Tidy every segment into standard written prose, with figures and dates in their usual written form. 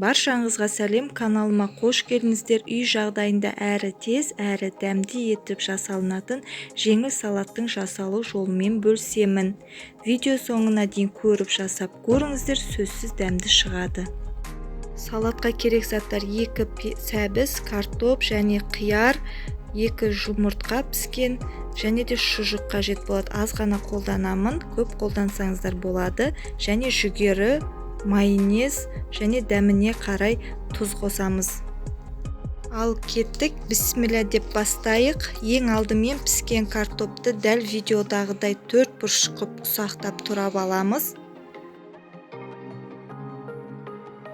Баршаңызға сәлем, каналыма қош келдіңіздер. Үй жағдайында әрі тез, әрі дәмді етіп жасалынатын жеңіл салаттың жасалу жолымен бөлісемін. Видео соңына дейін көріп жасап көріңіздер, сөзсіз дәмді шығады. Салатқа керек заттар: 2 сәбіз, картоп және қияр, 2 жұмыртқа піскен және де шұжық қажет болады. Аз ғана қолданамын, көп қолдансаңыздар болады. Және жүгері, майонез және дәміне қарай тұз қосамыз. Ал кеттік, бісміллә деп бастайық. Ең алдымен піскен картопты дәл видеодағыдай 4 бұрыш қып ұсақтап турап аламыз.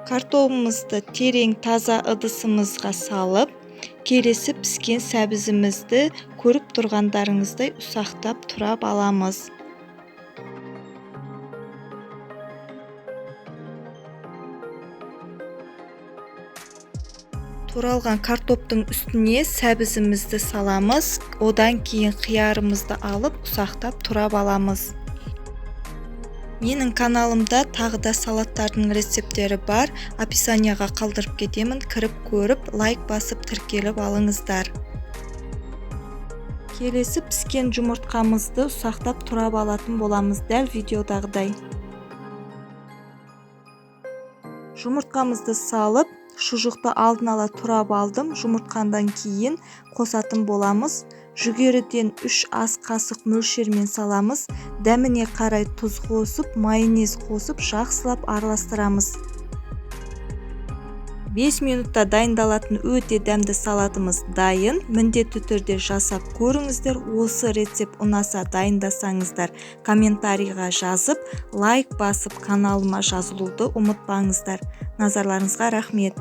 Картобымызды терең таза ыдысымызға салып, келесі піскен сәбізімізді көріп тұрғандарыңыздай ұсақтап турап аламыз. Туралған картоптың үстіне сәбізімізді саламыз, одан кейін қиярымызды алып ұсақтап турап аламыз. Менің каналымда тағы да салаттардың рецепттері бар, описанияға қалдырып кетемін, кіріп көріп, лайк басып тіркеліп алыңыздар. Келесі піскен жұмыртқамызды ұсақтап турап алатын боламыз, дәл видеодағыдай. Жұмыртқамызды салып, шұжықты алдын ала турап алдым, жұмыртқадан кейін қосатын боламыз. Жүгеріден 3 ас қасық мөлшермен саламыз, дәміне қарай тұз қосып, майонез қосып жақсылап араластырамыз. 5 минутта дайындалатын өте дәмді салатымыз дайын. Міндетті түрде жасап көріңіздер. Осы рецепт ұнаса дайындасаңыздар, комментарийға жазып, лайк басып, каналыма жазылуды ұмытпаңыздар. Назарларыңызға рахмет.